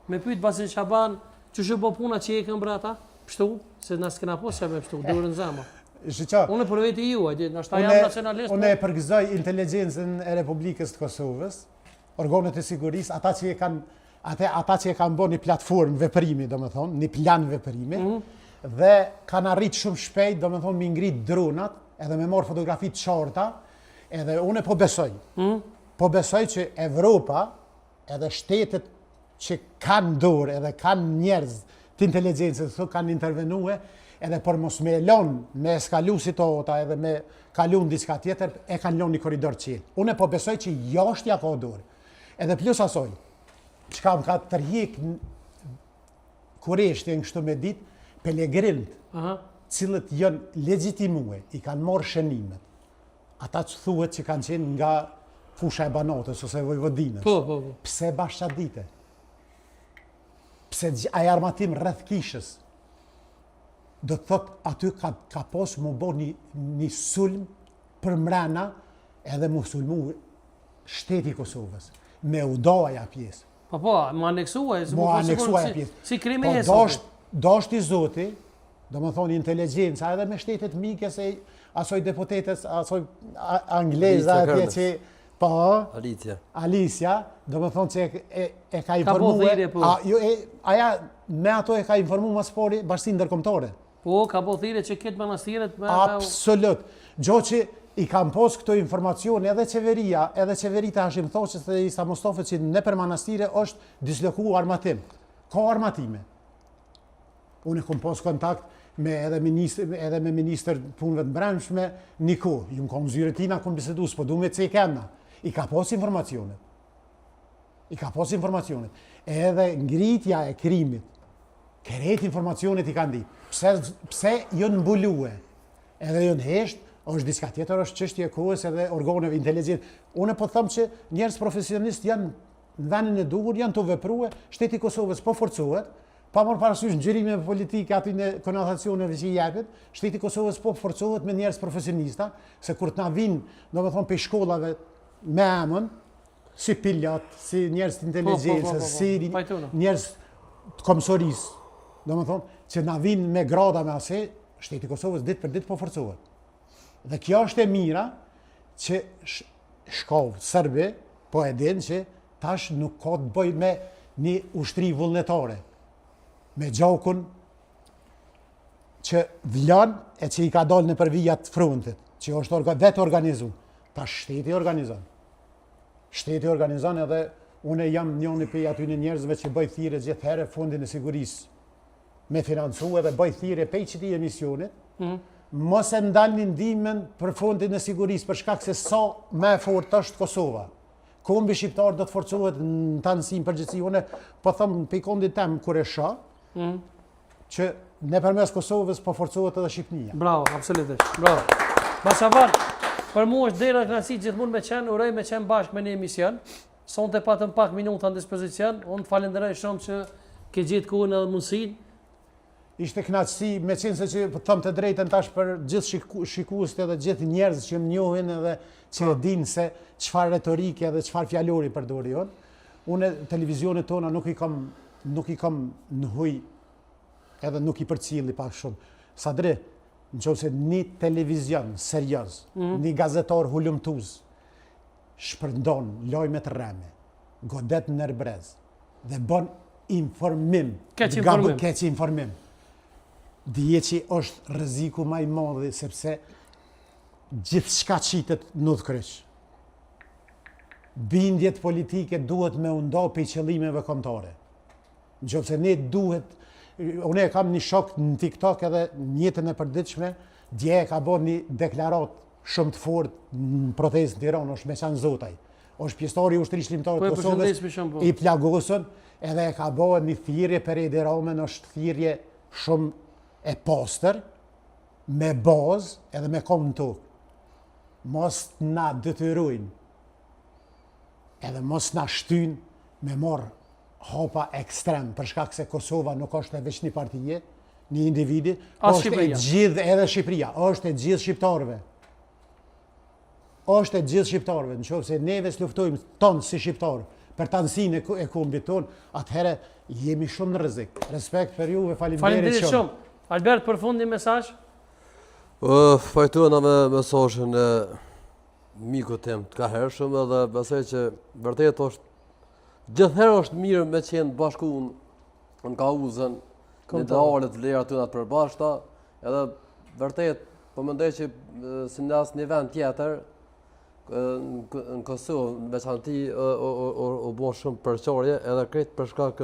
Me pyet Bacën Shaban, qysh u bo puna që e kanë bre ata? Pshtu, se na s'kena pas çka me pshtu, dorën n'zemër. Shqo, Unë për veti ju, e di, ndoshta jam nacionalist. Unë e përgëzoj inteligjencën e Republikës të Kosovës, organet e sigurisë, ata që e kanë ata, ata që e kanë bërë një platformë veprimi, domethonë, një plan veprimi, mm -hmm. dhe kanë arrit shumë shpejt, domethonë, me ngrit dronat, edhe me marrë fotografi të qarta, edhe unë po besoj, mm -hmm. po besoj që Evropa, edhe shtetet që kanë dorë edhe kanë njerëz të inteligjencës që kanë intervenue, edhe për mos me e lonë me eskalu situata edhe me kalu në diçka tjetër, e kanë lonë një korridor çelë. Unë po besoj që jashtja ka dorë. Edhe plus asoj, çka më ka tërhjek kureshtjen kështu me ditë, pelegrint, cilët janë legitimue, i kanë marrë shënimet, Ata që thuhet që kanë qenë nga fusha e Banatës ose Vojvodinës. Po, po, po. Pse bash qatë dite? Pse ai armatim rreth kishës? Do të thot aty ka, ka pos mu bo një, një sulm për mrena edhe mu sulmu shteti i Kosovës. Me u da aja pjesë. Po, po, mu aneksua, mu aneksua aja pjesë. Si Krimeja po, dosht, doshti Zoti, Domethonë, inteligjenca edhe me shtetet mike se asoj deputetes, asoj angleza atje që po, Alicia. Alicia, domethonë që e, e, e ka informu, po. a, jo, e, aja me ato e ka informu ma s'pari bashkësinë ndërkombëtare. Po, ka bo thirrje që këtë manastiret me... Absolut. Gjo që i kam pos këto informacione edhe qeveria, edhe qeveritë e Hashim Thaçit dhe Isa Mustafës që nëpër manastire është disloku armatim. Ka armatime. Unë kom pas kontakt me edhe ministër, edhe me ministër punëve të brendshme, Niko, jum kon n'zyre tina, kom bisedu, s'po du me cek emna. I ka pas informacionet. I ka pas informacionet. Edhe ngritja e krimit, krejt informacionet i kanë ditë. Pse, pse jonë mbulue, edhe jonë hesht, është diçka tjetër, është çështje e kohës edhe organeve inteligjente. Unë po them që njerëz profesionist janë në vendin e duhur, janë tu veprue, shteti i Kosovës po forcohet, Pa marrë parasysh ngjyrimeve politike atyne konotacioneve që i jepet, shteti i Kosovës po forcohet me njerëz profesionista, se kur të na vinë, domethonë, prej shkollave me emën, si pilot, si njerëz të inteligjencës, po, po, po, si njerëz të komsorisë, domethonë, që na vinë me grada me ase, shteti i Kosovës ditë për ditë po forcohet. Dhe kjo është e mira që shkau serbi, po e din që Tash nuk ka të bëjë me një ushtri vullnetare, me gjakun që vlon e që i ka dalë nëpër vijat frontit, që është orga, vetë organizu. Tash shteti organizon. Shteti organizon edhe unë jam njëni prej atyne njerëzve që bëj thirrje gjithëherë fondin e sigurisë me financu edhe bëj thirrje pej qëtij emisionit, mm -hmm. mos e ndalni ndihmën për fondin e sigurisë për shkak se sa më e fortë është Kosova. Kombi shqiptar do të forcohet në tanësi në përgjithësi. Unë po them prej kondit tem kur e shoh, mm. që nëpërmes Kosovës po forcohet edhe Shqipnia. Bravo, absolutisht. Bravo. Baca, për mua është nder dhe kënaqësi gjithmonë me qenë, uroj me qenë bashkë me një emision. Sonte patëm pak minuta në dispozicion. Unë të falenderoj shumë që ke gjetë kohën edhe mundësinë. Ishte kënaqësi, meqenëse që po të them të drejtën tash për gjithë shikuesit edhe gjithë njerëz që më njohin edhe që e po. dinë se çfarë retorike dhe çfarë fjalori përdori unë. Unë televizionet tona nuk i kam nuk i kam në huj edhe nuk i përcilli pak shumë. Sadri, në qoftë se një televizion serioz, mm -hmm. një gazetar hulumtues, shpërndan lajme të rreme, godet nër brez, dhe bën informim. Keq informim. Keq informim. Dije që është rreziku ma i madh sepse gjithçka qitet në udhëkryq. Bindjet politike duhet me u nda prej qëllimeve kombëtare. Në qoftë se ne duhet, unë e kam një shok në TikTok edhe në jetën e përditshme, dje e ka bo një deklaratë shumë të fortë në protestë në Tiranë, është Meqan Zotaj. është pjesëtar i ushtrisë çlirimtare të po, Kosovës, po. i plagosën, edhe e ka bo një thirrje për Edi Ramën, është thirrje shumë e pastër, me bazë edhe me komë në tokë. Mos na detyrojnë, edhe mos na shtynë me marrë hapa ekstrem, për shkak se Kosova nuk është e veç një partije, një individi, po është e gjithë edhe Shqipëria, është e gjithë shqiptarëve. Është e gjithë shqiptarëve, në qoftë se neve s'luftojmë tonë si shqiptarë. për tanësinë e kombit tonë, atëherë jemi shumë në rrezik. Respekt për juve, faleminderit shumë. shumë. Albert, për fund një mesazh? Pajtohna me mesazhin e mikut tim të kahershëm edhe besoj që vërtet është gjithherë është mirë me qenë bashku në kauzën, në idealet vlerat tona të përbashkëta, edhe vërtet po mendoj që si në asnjë vend tjetër në Kosovë në veçanti u bo shumë përçarje edhe krejt për shkak të.